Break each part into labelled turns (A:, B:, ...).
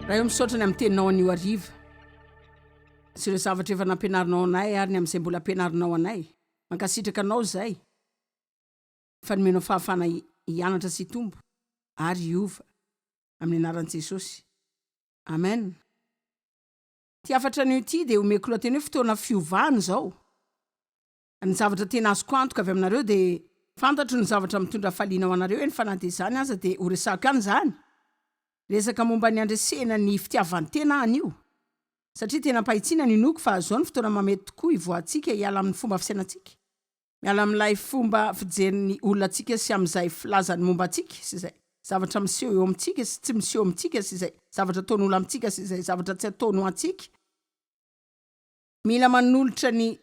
A: Ray ô, misaotra ny amin'ny teninao anio hariva sy ireo zavatra efa nampianarinao anay ary ny amin'izay mbola ampianarinao anay. Mankasitraka anao izay fa nomenao fahafahana hianatra sy hitombo ary hiova. Amin'ny anaran'i Jesosy. Amen. Ity hafatra anio ity dia omeko lohateny hoe fotoana fiovana izao. Ny zavatra tena azoko antoka avy aminareo dia fantatro ny zavatra mitondra hafaliana ho anareo, eny fa na dia izany aza dia ho resahako ihany izany. Resaka momba ny handresena ny fitiavan-tena anio. Satria tena am-pahitsiana no inoako fa izao no fotoana mahamety tokoa hivoahantsika hiala amin'ny fomba fisainantsika, miala amin'ilay fomba fijerin'ny olona antsika sy amin'izay filazany momba antsika sy izay zavatra miseho eo amintsika sy tsy miseho amintsika sy izay zavatra ataon'olona amintsika sy izay zavatra tsy ataony ho antsika. Mila manolotra ny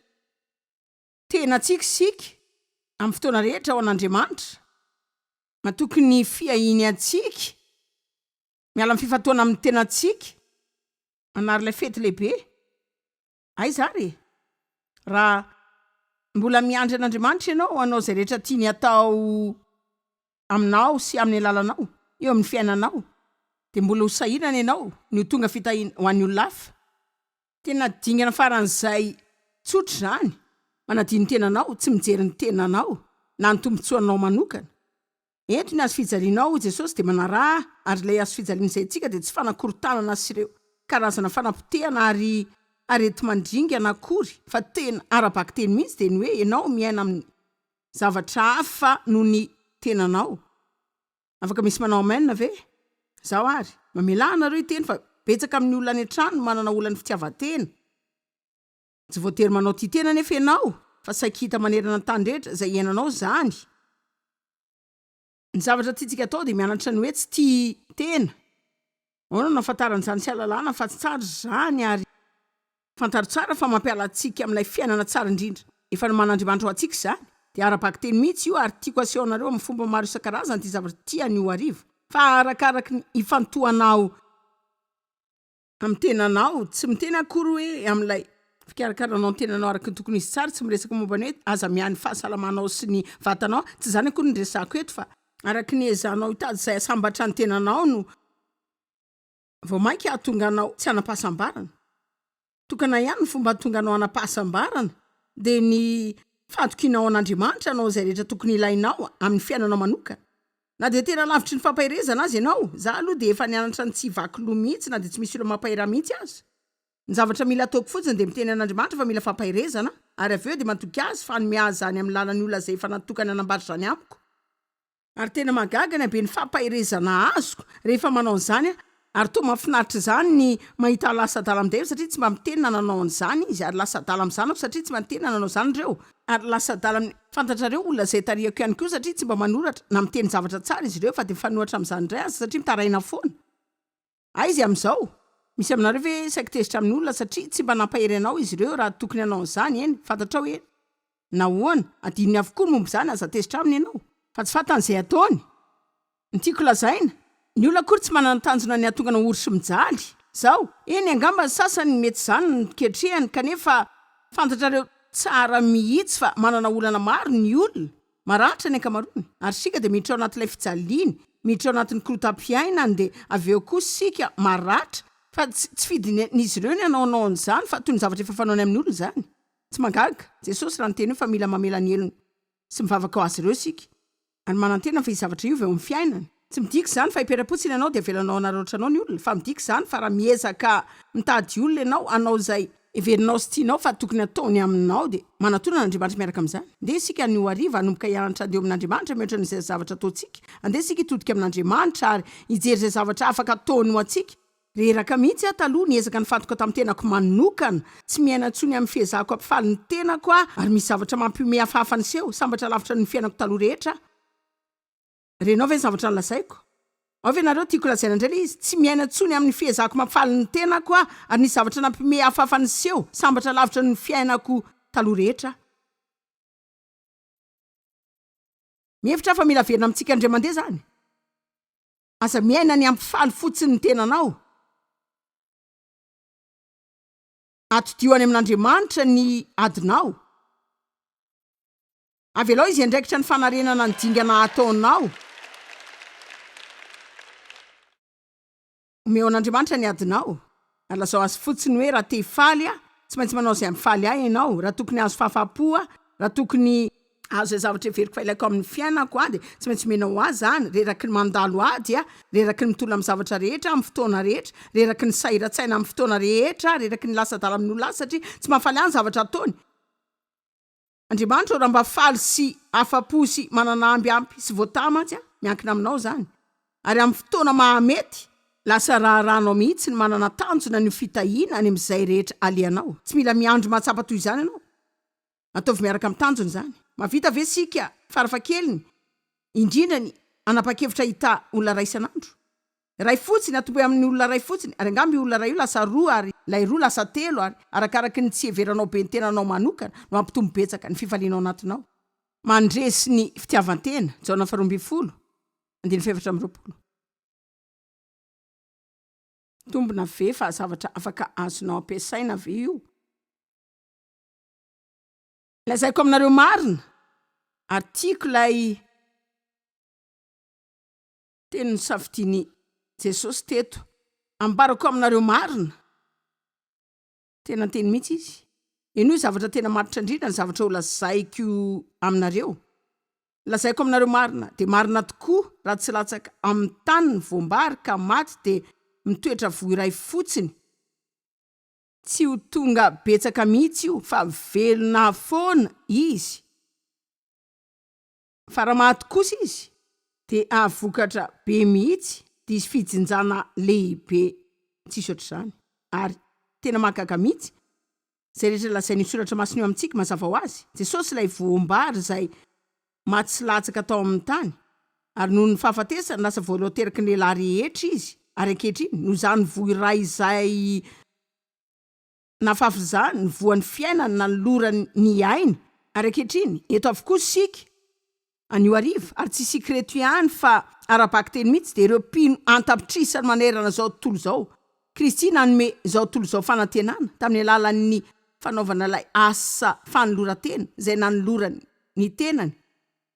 A: tenantsika isika amin'ny fotoana rehetra ho an'Andriamanitra. Matoky ny fiahiany antsika. Miala amin'ny fifantohana amin'ny tenantsika. Manary ilay fety lehibe. Aiza ary e? Raha mbola miandry an'Andriamanitra ianao hanao izay rehetra tiany hatao aminao sy amin'ny alalanao eo amin'ny fiainanao, dia mbola ho sahirana ianao ny ho tonga fitahiana ho an'ny olona hafa. Tena dingana faran'izay tsotra izany, manadio ny tenanao, tsy mijery ny tenanao na ny tombontsoanao manokana. Ento ny hazo fijalianao, hoy Jesosy, dia manaraha Ahy. Ary ilay hazo fijaliana izay antsika dia tsy fanakorontanana sy ireo karazana fanapotehana ary areti-mandringana akory, fa tena ara-bakiteny mihitsy dia ny hoe ianao miaina amin'ny zavatra hafa noho ny tenanao. Afaka misy manao amen ve? Zaho ary, mamelà anareo hiteny fa betsaka amin'ny olona any an-trano no manana olan'ny fitiavan-tena. Tsy voatery manao tia tena anefa ianao fa saiky hita manerana ny tany rehetra izay iainanao izany. Ny zavatra tiantsika atao dia mianatra ny hoe tsy tia tena. Ahoana no ahafantarana izany sy ahalalana fa tsy tsara izany ary fantaro tsara fa mampiala antsika amin'ilay fiainana tsara indrindra efa noman'Andriamanitra ho antsika izany. Dia ara-bakiteny mihitsy io ary tiako aseho anareo amin'ny fomba maro isan-karazany ity zavatra ity anio hariva. Fa arakaraky ny ifantohanao amin'ny tenanao, tsy miteny akory hoe amin'ilay fikarakaranao ny tenanao araka ny tokony ho izy tsara, tsy miresaka momba ny hoe aza miahy ny fahasalamanao sy ny vatanao, tsy izany akory no resahako eto fa araka ny ezahanao hitady izay hahasambatra ny tenanao no vao mainka hahatonga anao tsy hanam-pahasambarana. Tokana ihany ny fomba hahatonga anao hanam-pahasambarana dia ny fahatokianao an'Andriamanitra hanao izay rehetra tokony ilainao amin'ny fiainanao manokana. Na dia tena lavitry ny fampaherezana aza ianao, za aloha dia efa nianatra ny tsy hivaky loha mihitsy na dia tsy misy olona mampahery ahy mihitsy aza. Ny zavatra mila ataoko fotsiny dia miteny an'Andriamanitra fa mila fampaherezana aho, ary avy eo dia matoky Azy fa hanome ahy izany amin'ny lalan'ny olona izay efa natokany hanambara izany amiko. Ary tena mahagaga ny haben'ny fampaherezana azoko rehefa manao an'izany aho. Ary toa mahafinaritra izany ny mahita ahy lasa adala amin'i Dave satria tsy mba miteny na nanao an'izany izy, ary lasa adala amin'ny zanako satria tsy mba niteny na nanao izany ireo, ary lasa adala amin'ny, fantatrareo, olona izay tarihako ihany koa satria tsy mba manoratra na miteny zavatra tsara izy ireo fa dia mifanohitra amin'izany indray aza satria mitaraina foana. Aiza amin'izao? Misy aminareo ve saiky tezitra amin'ny olona satria tsy mba nampahery anao izy ireo raha tokony hanao an'izany? Eny, fantatrao hoe nahoana. Adinony avokoa ny momba izany, aza tezitra aminy ianao. Fa tsy fantany izay ataony. Ny tiako lazaina, ny olona akory tsy manana tanjona ny hahatonga anao ory sy mijaly. Izao, eny, angamba ny sasany mety izany no ketrehany, kanefa fantatrareo tsara mihitsy fa manana olana maro ny olona. Maratra ny ankamaroany, ary isika dia miditra ao anatin'ilay fijaliana, miditra ao anatin'ny korotam-piainany, dia avy eo koa isika maratra, fa tsy tsy fidin'izy ireo ny hanaonao an'izany, fa toy ny zavatra efa fanaony amin'ny olona izany. Tsy mahagaga, Jesosy raha niteny hoe fa mila mamela ny helony sy mivavaka ho azy ireo isika, ary manantena fa hisy zavatra hiova eo amin'ny fiainany. Tsy midika izany fa hipetra-potsiny ianao dia avelanao hanararaotra anao ny olona, fa midika izany fa raha miezaka mitady olona ianao hanao izay heverinao sy tianao fa tokony hataony aminao dia manatona an'Andriamanitra miaraka amin'izany. Andeha isika anio hariva hanomboka hianatra handeha eo amin'Andriamanitra mihoatra noho izay zavatra ataontsika. Andeha isika hitodika amin'Andriamanitra ary hijery izay zavatra afaka ataony ho antsika. Reraka mihitsy aho taloha, niezaka nifantoka tamin'ny tenako manokana. Tsy miaina intsony amin'ny fiezahako hampifaly ny tenako aho ary misy zavatra mampihomehy hafahafa niseho. Sambatra lavitra noho ny fiainako taloha rehetra aho. Renao ve ny zavatra nolazaiko? Ao ve nareo tiako lazaina indray le izy? Tsy miaina intsony amin'ny fiezahako mampifaly ny tenako aho ary nisy zavatra nampihomehy hafahafa niseho, sambatra lavitra noho ny fiainako taloha rehetra aho. Mihevitra aho fa mila averina amintsika indray mandeha izany. Aza miaina ny hampifaly fotsiny ny tenanao. Atodiho any amin'Andriamanitra ny adinao. Avelao izy hiandraikitra ny fanarenana ny dingana ataonao. Omeo an'Andriamanitra ny adinao, ary lazao Azy fotsiny hoe, Raha te hifaly aho, tsy maintsy manao izay hampifaly ahy Ianao. Raha tokony hahazo fahafaham-po aho, raha tokony hahazo izay zavatra heveriko fa ilaiko amin'ny fiainako aho, dia tsy maintsy omenao ahy izany. Reraky ny mandalo ady aho, reraky ny mitolona amin'ny zavatra rehetra aho amin'ny fotoana rehetra, reraky ny sahiran-tsaina amin'ny fotoana rehetra aho, reraky ny lasa adala amin'ny olona hafa satria tsy mahafaly ahy ny zavatra ataony. Andriamanitra ô, raha mba faly sy afa-po sy manana amby ampy sy voatahy mantsy aho, miankina aminao izany. Ary amin'ny fotoana mahamety, lasa raharahanao mihitsy ny manana tanjona ny ho fitahiana any amin'izay rehetra alehanao. Tsy mila miandry mahatsapa toy izany ianao. Ataovy miaraka amin'ny tanjona izany. Mahavita ve isika, farafahakeliny, indrindra ny hanapa-kevitra hitaha olona iray isan'andro? Iray fotsiny, atombohy amin'ny olona iray fotsiny, ary angamba io olona iray io lasa roa ary ilay roa lasa telo ary arakaraky ny tsy hiheveranao be ny tenanao manokana no hampitombo betsaka ny fifaliana ao anatinao. Mandresy ny fitiavan-tena, Jaona faharoa ambin'ny folo, andininy faha-24. Mitombina ve fa zavatra afaka azonao ampiasaina ve io? Lazaiko aminareo marina, ary tiako ilay. Teny nosafidian'i Jesosy teto. Ambarako aminareo marina. Tena niteny mihitsy izy. Henoy zavatra tena matotra indrindra ny zavatra holazaiko aminareo. Lazaiko aminareo marina, dia marina tokoa, raha tsy latsaka amin'ny tany ny voam-bary ka maty dia mitoetra voa iray fotsiny. Tsy ho tonga betsaka mihitsy io fa velona foana izy. Fa raha maty kosa izy dia hahavokatra be mihitsy, dia hisy fijinjana lehibe tsisy ohatr'izany. Ary tena mahagaga mihitsy izay rehetra lazain'io soratra masina io amintsika, mazava ho azy, Jesosy ilay voam-bary izay maty sy latsaka tao amin'ny tany, ary noho ny fahafatesany lasa voalohan-teraky ny lehilahy rehetra izy, ary ankehitriny, noho izany voa iray izay Nafafy izany ny voan'ny fiainany nanolorany ny ainy. Ary ankehitriny, eto avokoa isika, anio hariva, ary tsy isika ireto ihany fa ara-bakiteny mihitsy, dia ireo mpino an-tapitrisany manerana izao tontolo izao. Kristy nanome izao tontolo izao fanantenana, tamin'ny alalan'ny fanaovana ilay asa fanoloran-tena izay nanolorany ny tenany.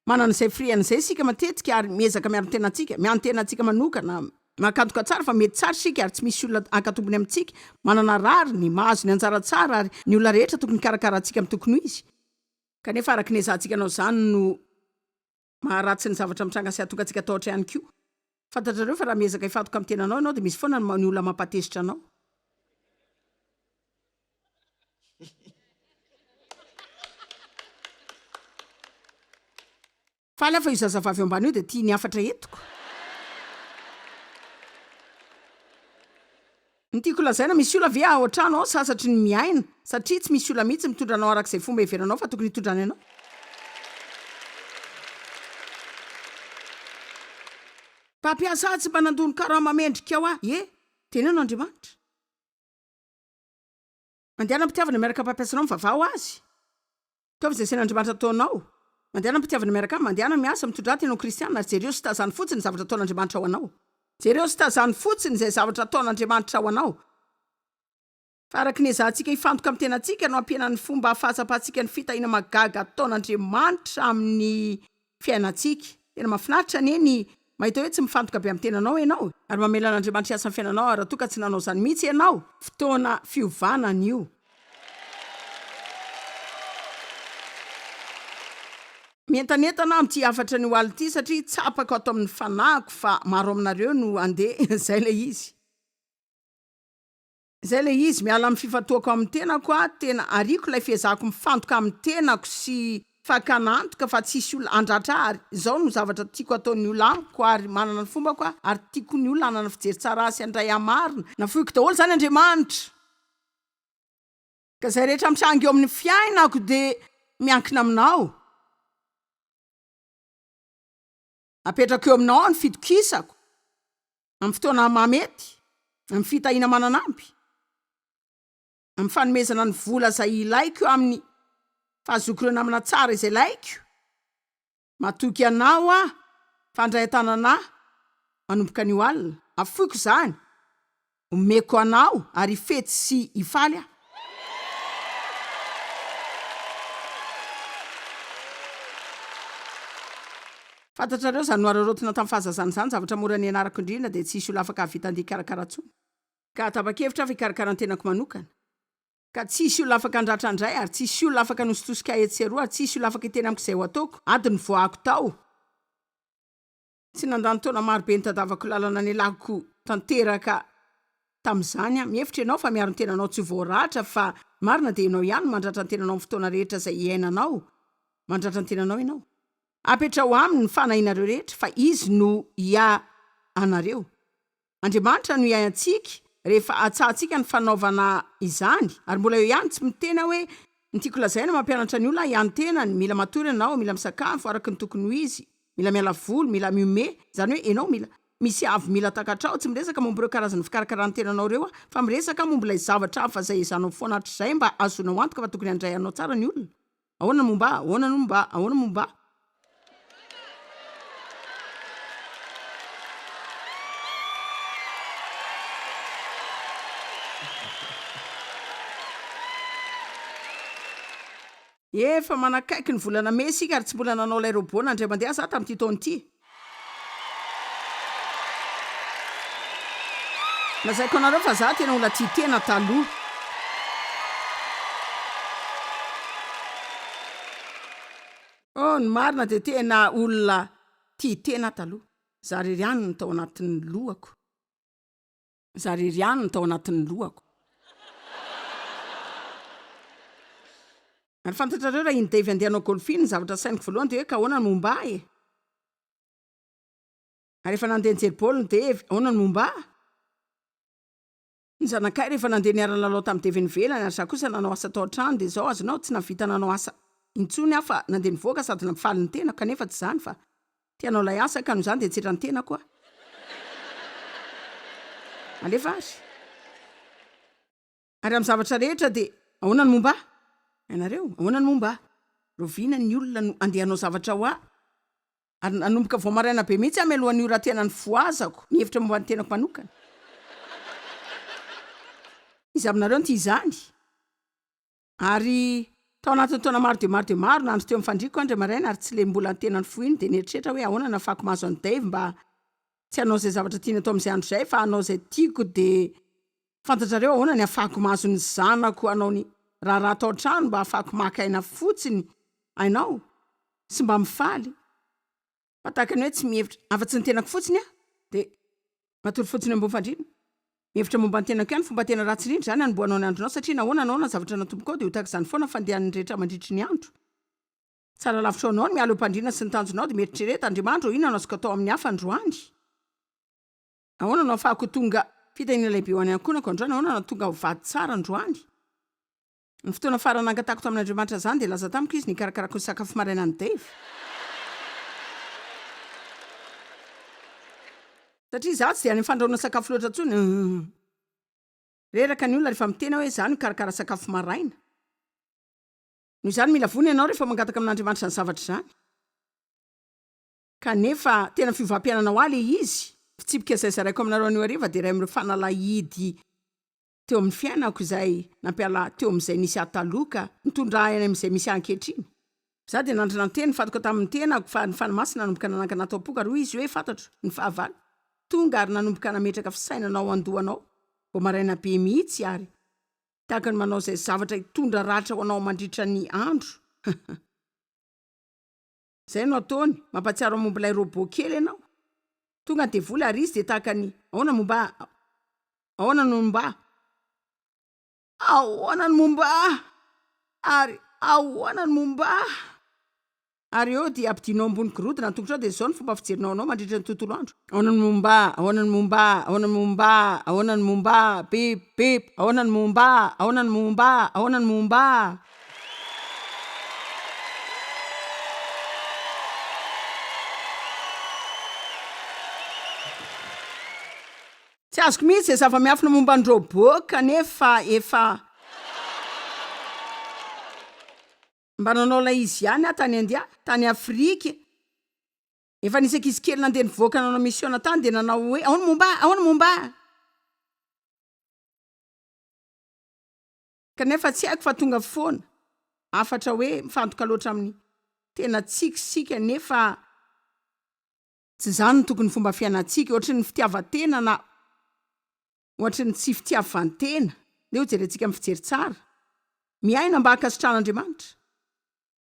A: Manana izay firehana izay isika matetika ary miezaka miaro ny tenantsika, miahy ny tenantsika manokana, makantoka tsara fa mety tsara isika ary tsy misy olona haka tombony amintsika, manana rariny, mahazo ny anjara tsara ary ny olona rehetra tokony hikarakara antsika amin'ny tokony ho izy. Kanefa araka ny ezahantsika hanao izany no maharatsy ny zavatra mitranga sy hahatonga antsika hatahotra ihany koa. Fantatrareo fa raha miezaka hifantoka amin'ny tenanao ianao dia misy foana ny olona mampatezitra anao. Faly aho fa io zazavavy eo ambany io dia tia ny hafatra entiko. Ny tiako lazaina, misy olona ve ao an-trano ao sasatry ny miaina satria tsy misy olona mihitsy mitondra anao araka izay fomba heveranao fa tokony hitondrany anao? Mpampiasa ahy tsy mba nandoa ny karama mendrika ho ahy. Ie, teneno Andriamanitra. Mandehana am-pitiavana miaraka amin'ny mpampiasa anao, mivavaha ho azy. Ataovy izay asain'Andriamanitra ataonao. Mandehana am-pitiavana miaraka aminy, mandehana miasa, mitondrà tena ho kristiana ary jereo sy tazano fotsiny ny zavatra ataon'Andriamanitra ho anao. Jereo sy tazano fotsiny izay zavatra ataon'Andriamanitra ho anao. Fa araka ny ezahantsika hifantoka amin'ny tenantsika no hampihenan'ny fomba fahatsapantsika ny fitahiana mahagaga ataon'Andriamanitra amin'ny fiainantsika. Tena mahafinaritra anie ny mahita hoe tsy mifantoka be amin'ny tenanao ianao ary mamela an'Andriamanitra hiasa amin'ny fiainanao raha toa ka tsy nanao izany mihitsy ianao. Fotoana fiovana anio. Mientanentana aho amin'ity hafatra anio alina ity satria tsapako ato amin'ny fanahiko fa maro aminareo no handeha, izay ilay izy. Izay ilay izy, miala amin'ny fifantohako amin'ny tenako aho, tena ariako ilay fiezahako mifantoka amin'ny tenako sy fakana antoka fa tsy hisy olona handratra ahy ary izao no zavatra tiako ataon'ny olona amiko ary manana ny fombako aho ary tiako ny olona hanana fijery tsara ahy sy handray ahy marina. Nafoiko daholo izany Andriamanitra. Ka izay rehetra mitranga eo amin'ny fiainako dia miankina aminao. Apetrako eo aminao ny fitokisako. Amin'ny fotoana mahamety, amin'ny fitahiana manan'ampy, amin'ny fanomezana ny vola izay ilaiko amin'ny fahazoako ireo namana tsara izay ilaiko. Matoky Anao aho fa handray an-tanana ahy manomboka anio alina. Afoiko izany, omeko Anao ary hifety sy hifaly aho. Fantatrareo, izany nohararaotina tamin'ny fahazazana izany, zavatra mora nianarako indrindra, dia tsy hisy olona afaka hahavita andeha hikarakara intsony. Ka tapa-kevitra aho fa hikarakara ny tenako manokana. Ka tsy hisy olona afaka handratra indray, ary tsy hisy olona afaka hanositosika ahy etsy sy eroa, ary tsy hisy olona afaka hiteny amiko izay ho ataoko. Ady nivoahako tao. Tsy nandany taona maro be nitadiavako lalana nialako tanteraka tamin'izany aho. Mihevitra ianao fa miaro ny tenanao tsy ho voaratra fa ny marina dia ianao ihany no mandratra ny tenanao amin'ny fotoana rehetra izay iainanao. Mandratra ny tenanao ianao. Apetraho aminy ny fanahinareo rehetra fa izy no hiahy anareo. Andriamanitra no hiahy antsika rehefa atsahantsika ny fanaovana izany, ary mbola eo ihany, tsy miteny aho hoe ny tiako lazaina mampianatra ny olona hiahy ny tenany, mila matory ianao, mila misakafo araka ny tokony ho izy, mila miala voly, mila mihomehy, izany hoe ianao mila misy avo mila takatrao, tsy miresaka momba ireo karazana fikarakarana ny tenanao ireo aho, fa miresaka aho momba ilay zavatra hafa izay ezahanao foana hatrizay mba hahazoanao antoka fa tokony handray anao tsara ny olona. Ahoana ny momba ahy? Ahoana no momba ahy? Ahoana ny momba ahy? Efa manakaiky ny volana mey isika ary tsy mbola nanao ilay robot na indray mandeha aza aho tamin'ity taona ity. Lazaiko anareo fa za tena olona tia tena taloha. Oh, ny marina dia tena olona tia tena taloha. Za rery ihany no tao anatin'ny lohako. Za rery ihany no tao anatin'ny lohako. Ary fantatrareo raha iny Dave andeha hanao golf iny, ny zavatra sainiko voalohany dia hoe ka ahoana ny momba ahy e? Ary efa nandeha nijery baolina Dave, ahoana ny momba ahy? Ny zanakay rehefa nandeha niara-nilalao tamin'i Dave eny ivelany ary za kosa nanao asa tao an-trano dia izao azonao, tsy nahavita nanao asa intsony aho fa nandeha nivoaka sady nampifaly ny tenako kanefa tsy izany fa te hanao ilay asa ka noho izany dia nitsetra ny tenako aho. Alefa ary. Ary amin'ny zavatra rehetra dia ahoana ny momba ahy? Ianareo, ahoana ny momba ahy? Rahoviana ny olona no handeha hanao zavatra ho ahy? Ary nanomboka vao maraina be mihitsy aho mialohan'ny ora tena nifohazako, nihevitra momba ny tenako manokana. Iza aminareo no tia izany? Ary tao anatin'ny taona maro dia maro dia maro, nandry teo amin'ny fandriako aho indray maraina ary tsy ilay mbola tena nifoha iny dia nieritreritra hoe ahoana no ahafahako mahazo an'i Dave mba tsy hanao izay zavatra tiany atao amin'izay andro izay fa hanao izay tiako dia fantatrareo ahoana ny ahafahako mahazo ny zanako hanao ny raharaha tao an-trano mba ahafahako maka aina fotsiny hainao sy mba mifaly Fa tahaka ny hoe tsy mihevitra afa-tsy ny tenako fotsiny aho, dia matory fotsiny eo ambony fandriana. Mihevitra momba ny tenako ihany, fomba tena ratsy indrindra izany hanombohanao ny andronao, satria nahoana nahoana ny zavatra natombokao dia ho tahaka izany foana ny fandehan'ny rehetra mandritry ny andro. Tsara lavitra ho anao ny miala eo am-pandriana sy ny tanjonao, dia mieritrereta, Andriamanitra ô, inona no azoko atao amin'ny hafa androany? Ahoana no ahafahako ho tonga fitahiana lehibe ho an'ny ankohonako androany? Ahoana no hahatonga ho vady tsara androany? Ny fotoana farany nangatahako tamin'Andriamanitra izany dia nilaza tamiko Izy ny hikarakarako ny sakafo marainan'i Dave. Satria izaho tsy dia any amin'ny fandrahoana sakafo loatra intsony. Reraka ny olona rehefa miteny aho hoe izaho no hikarakara sakafo maraina. Noho izany mila vonona ianao rehefa mangataka amin'Andriamanitra izany zavatra izany. Kanefa tena fiovam-piainana ho ahy ilay izy. Fitsipika izay zaraiko aminareo anio hariva dia iray amin'ireo fanalahidy teo amin'ny fiainako izay nampiala ahy teo amin'izay nisy ahy taloha ka nitondra ahy any amin'izay misy ahy ankehitriny. Izaho dia nandry nanteny, nifantoka tamin'ny tenako, fa ny Fanahy Masina nanomboka nanangana ato am-poko ary hoy Izy hoe, Fantatro ny fahavalo. Tonga ary nanomboka nametraka fisainana ao an-dohanao vao maraina be mihitsy ary tahaka ny manao izay zavatra hitondra ratra ho anao mandritra ny andro. Izay no ataony, mampahatsiaro ahy momba ilay robot kely ianao. Tonga ny devoly ary izy dia tahaka ny, ahoana momba ahy? Ahoana no momba ahy? Ahoana ny momba ahy? Ary ahoana ny momba ahy? Ary eo dia ampidinao ambony gorodona ny tongotrao dia izao ny fomba fijerinao anao mandritra ny tontolo andro. Ahoana ny momba ahy? Ahoana ny momba ahy? Ahoana ny momba ahy? Ahoana ny momba ahy? Bip, bip. Ahoana ny momba ahy? Ahoana ny momba ahy? Ahoana ny momba ahy? Tsy azoko mihitsy izay zava-miafina momba ny robot kanefa efa mba nanao ilay izy ihany aho tany India, tany Afrika. Efa nisy ankizy kely nandeha nivoaka nanao misiona tany dia nanao hoe ahoana momba ahy, ahoana momba ahy. Kanefa tsy haiko fa tonga foana hafatra hoe mifantoka loatra amin'ny tenantsika isika nefa. Tsy izany no tokony fomba fiainantsika, ohatry ny fitiavan-tena na ohatry ny tsy fitiavan-tena. Ndeha ho jerentsika amin'ny fijery tsara. Miaina mba hankasitrahan'Andriamanitra.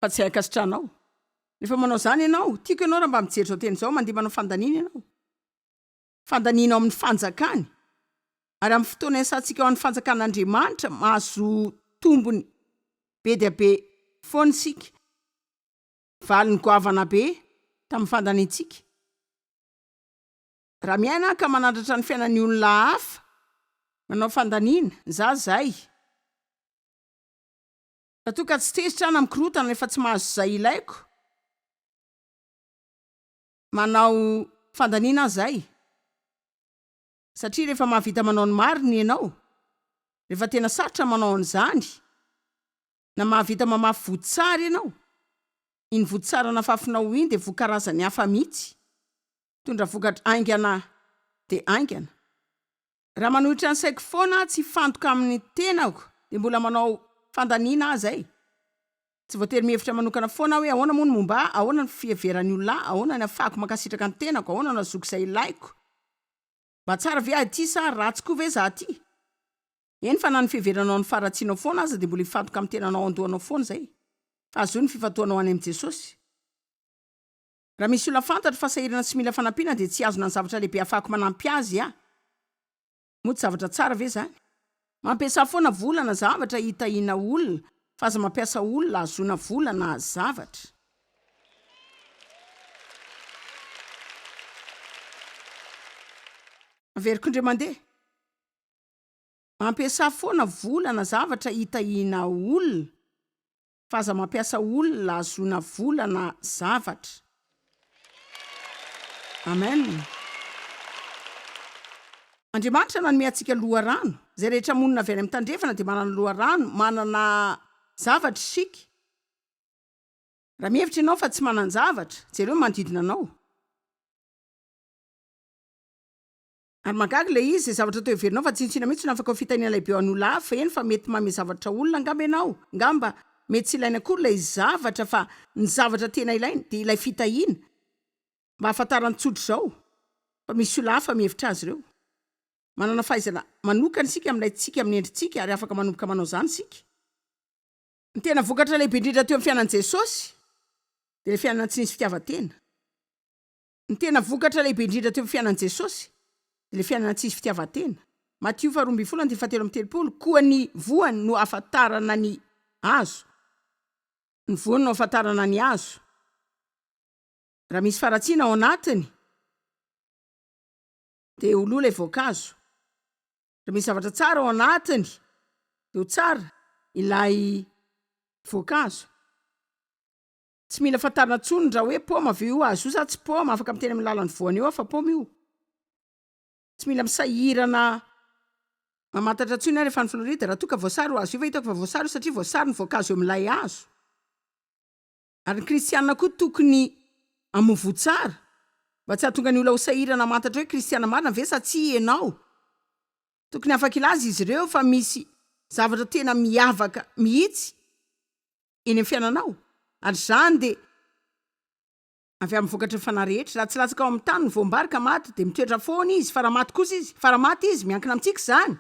A: Fa tsy hankasitrahanao. Rehefa manao izany ianao, tiako ianao raha mba mijery izao teny izao, mandeha manao fandaniana ianao. Fandaniana ao amin'ny fanjakany. Ary amin'ny fotoana iasantsika ao amin'ny fanjakan'Andriamanitra, mahazo tombony be dia be foana isika. Valiny goavana be tamin'ny fandaniantsika. Raha miaina aho ka manandratra ny fiainan'ny olona hafa, manao fandaniana, za zay. Raha toa ka tsy tezitra aho na mikorontana rehefa tsy mahazo izay ilaiko, manao fandaniana aho zay. Satria rehefa mahavita manao ny marina ianao, rehefa tena sarotra ny manao an'izany, na mahavita mamafy voa tsara ianao, iny voa tsara nafafinao iny dia voa karazany hafa mihitsy, mitondra vokatra haingana dia haingana. Raha manohitra ny saiko foana aho tsy hifantoka amin'ny tenako dia mbola manao fandaniana aho zay. Tsy voatery mihevitra manokana foana aho hoe ahoana moa ny momba ahy, ahoana ny fiheveran'ny olona ahy, ahoana ny ahafahako mankasitraka ny tenako, ahoana no ahazoako izay ilaiko. Mba tsara ve aho ity sa ratsy koa ve za ty? Eny fa na ny fiheveranao ny faharatsianao foana aza dia mbola hifantoka amin'ny tenanao ao an-dohanao foana izay. Fa ahazoy ny fifantohanao any amin'i Jesosy. Raha misy olona fantatro fa sahirana sy mila fanampiana dia tsy hihazona ny zavatra lehibe ahafahako manampy azy aho. Moa tsy zavatra tsara ve izany? Mampiasà foana vola na zavatra hitahiana olona fa aza mampiasa olona hahazoana vola na zavatra. Averiko indray mandeha. Mampiasà foana vola na zavatra hitahiana olona fa aza mampiasa olona hahazoana vola na zavatra. Amen. Andriamanitra nanome antsika loharano. Izay rehetra monina avy any amin'ny tandrefana dia manana loharano, manana zavatra isika. Raha mihevitra ianao fa tsy manan-javatra, jereo ny manodidina anao. Ary mahagaga ilay izy, izay zavatra toa heverinao fa tsinontsinona mihitsy no afaka ho fitahiana lehibe ho an'olona hafa, eny fa mety manome zavatra olona angamba ianao, angamba mety tsy ilaina akory ilay zavatra fa ny zavatra tena ilaina dia ilay fitahiana mba hahafantarany tsotra izao fa misy olona hafa mihevitra azy ireo. Manana fahaizana manokana isika amin'ilay tsika amin'ny endritsika ary afaka manomboka manao izany isika. Ny tena vokatra lehibe indrindra teo amin'ny fiainan'i Jesosy dia ilay fiainana tsy nisy fitiavan-tena. Ny tena vokatra lehibe indrindra teo amin'ny fiainan'i Jesosy dia ilay fiainana tsy hisy fitiavan-tena. Matio faharoa ambin'ny folo andininy fahatelo amby telopolo, Koa ny voany no ahafantarana ny hazo. Ny voany no ahafantarana ny hazo. Raha misy faharatsiana ao anatiny, dia ho lo ilay voankazo. Raha misy zavatra tsara ao anatiny, dia ho tsara ilay voankazo. Tsy mila fantarina intsony raha hoe paoma ve io hazo io sa tsy paoma, afaka miteny amin'ny alalan'ny voany eo aho fa paoma io. Tsy mila misahirana mamantatra intsony aho rehefa any Floride raha toa ka voasary io hazo io fa hitako fa voasary io satria voasary ny voankazo eo amin'ilay hazo. Ary ny kristiana koa tokony hamoa voa tsara mba tsy hahatonga ny olona ho sahirana hamantatra hoe kristiana marina ve sa tsia ianao. Tokony afaka hilaza izy ireo fa misy zavatra tena miavaka mihitsy eny amin'ny fiainanao, ary izany dia avy amin'ny vokatry ny fanahy rehetra. Raha tsy latsaka ao amin'ny tany ny voam-bary ka maty, dia mitoetra foana izy, fa raha maty kosa izy, fa raha maty izy, miankina amintsika izany,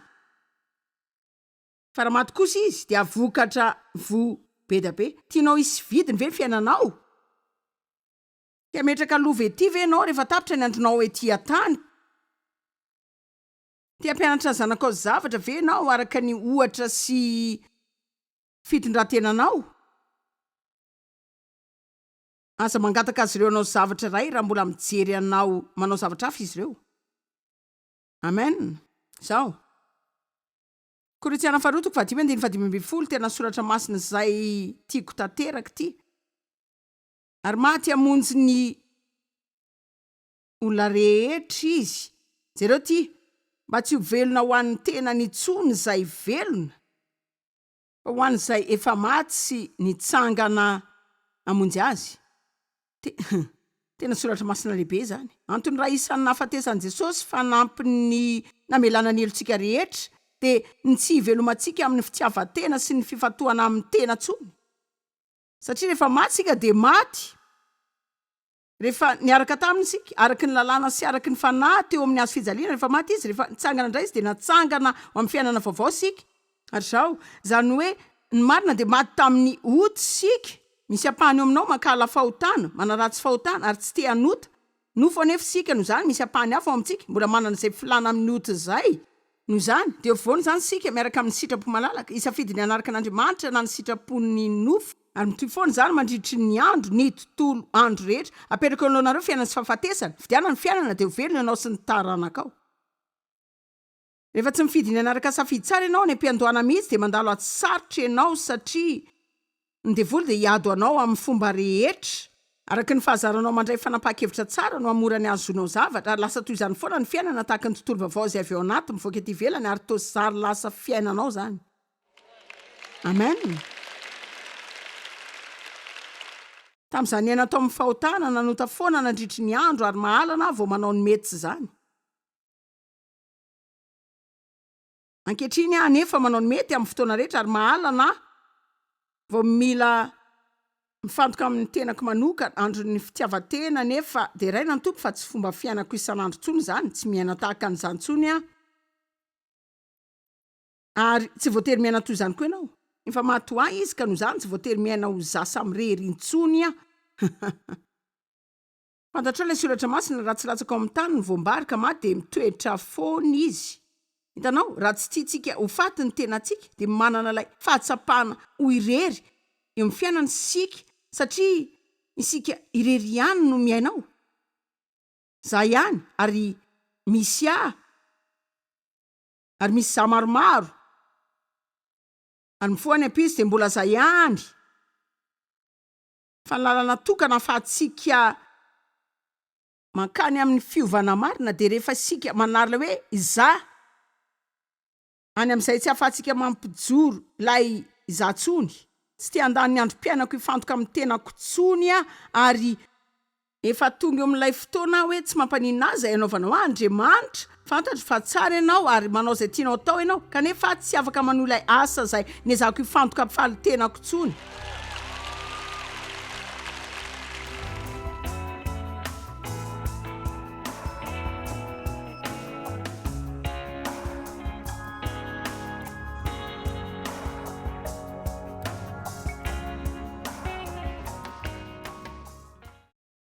A: fa raha maty kosa izy, dia hahavokatra voa be dia be. Tianao hisy vidiny ve ny fiainanao? Te hametraka lova ety ve ianao rehefa tapitra ny andronao ety an-tany? Te hampianatra ny zanakao zavatra ve ianao araka ny ohatra sy fitondran-tenanao. Aza mangataka azy ireo hanao zavatra iray raha mbola mijery anao manao zavatra hafa izy ireo. Amen. Izao. Korintiana faharoa toko fahadimy andininy fahadimy ambin'ny folo, tena soratra masina izay tiako tanteraka ity. Ary maty hamonjy ny olona rehetra izy. Jereo ity, mba tsy ho velona ho an'ny tenany intsony izay velona. Fa ho an'izay efa maty sy nitsangana hamonjy azy. Te, tena soratra masina lehibe izany. Antony iray isan'ny nahafatesan'i Jesosy fanampin'ny namelana ny helotsika rehetra dia ny tsy hivelomantsika amin'ny fitiavan-tena sy ny fifantohana amin'ny tena intsony. Satria rehefa maty isika dia maty. Rehefa niaraka taminy isika, araka ny lalàna sy araka ny Fanahy teo amin'ny hazo fijaliana, rehefa maty Izy, rehefa nitsangana indray Izy, dia natsangana ho amin'ny fiainana vaovao isika. Ary izao, izany hoe, ny marina dia maty tamin'ny ota isika. Misy ampahany eo aminao mankahala fahotana, manaratsy fahotana, ary tsy te hanota. Nofo anefa isika, noho izany, misy ampahany hafa ao amintsika mbola manana izay filàna amin'ny ota izay. Noho izany, dia vono izany isika, miaraka amin'ny sitrapo malalaka, hisafidy ny hanaraka an'Andriamanitra na ny sitrapon'ny nofo. Ary mitohy foana izany mandritry ny andro, ny tontolo andro rehetra. Apetrako eo anoloanareo fiainana sy fahafatesana. Fidiana ny fiainana, dia ho velona ianao sy ny taranakao. Rehefa tsy mifidy ny hanaraka safidy tsara ianao any am-piandohana mihitsy, dia mandalo ady sarotra ianao satria Ny devoly dia hiady ho anao amin'ny fomba rehetra. Araka ny fahazaranao mandray fanapahan-kevitra tsara no hahamora ny hahazoanao zavatra, ary lasa toy izany foana ny fiainana, tahaka ny tontolo vaovao izay avy ao anaty mivoaka ety ivelany, ary toa zary lasa fiainanao izany. Amen. Tamin'izaho niaina tao amin'ny fahotana, nanota foana nandritry ny andro, ary mahalana aho vao manao ny mety tsy izany. Ankehitriny aho anefa manao ny mety amin'ny fotoana rehetra ary mahalana aho vao mila mifantoka amin'ny tenako manokana, andron'ny fitiavan-tena anefa deraina ny Tompo fa tsy fomba fiainako isan'andro intsony izany, tsy miaina tahaka an'izany intsony aho ary tsy voatery miaina toy izany koa ianao, efa maty ho ahy izy ka noho izany tsy voatery miaina ho za samirery intsony aho. Fantatrao ilay soratra masina, raha tsy latsaka ao amin'ny tany ny voam-bary ka maty dia mitoetra foana izy. Hitanao, raha tsy tiantsika ho faty ny tenantsika dia manana ilay fahatsapana ho irery eo amin'ny fiainana isika satria isika irery ihany no miaina ao. Za ihany ary misy ahy ary misy za maromaro ary mifoha any am-piso dia mbola za ihany. Fa ny lalana tokana ahafahantsika mankany amin'ny fiovana marina dia rehefa isika manary ilay hoe izaho, any amin'izay tsy ahafahantsika mampijoro ilay izaho intsony. Tsy te handany ny androm-piainako hifantoka amin'ny tenako intsony aho ary efa tonga eo amin'ilay fotoana aho hoe tsy mampaninona ahy izay anaovanao ahy Andriamanitra. Fantatro fa tsara ianao ary manao izay tianao atao ianao, kanefa aho tsy afaka manohy ilay asa izay niezahako hifantoka hampifaly ny tenako intsony.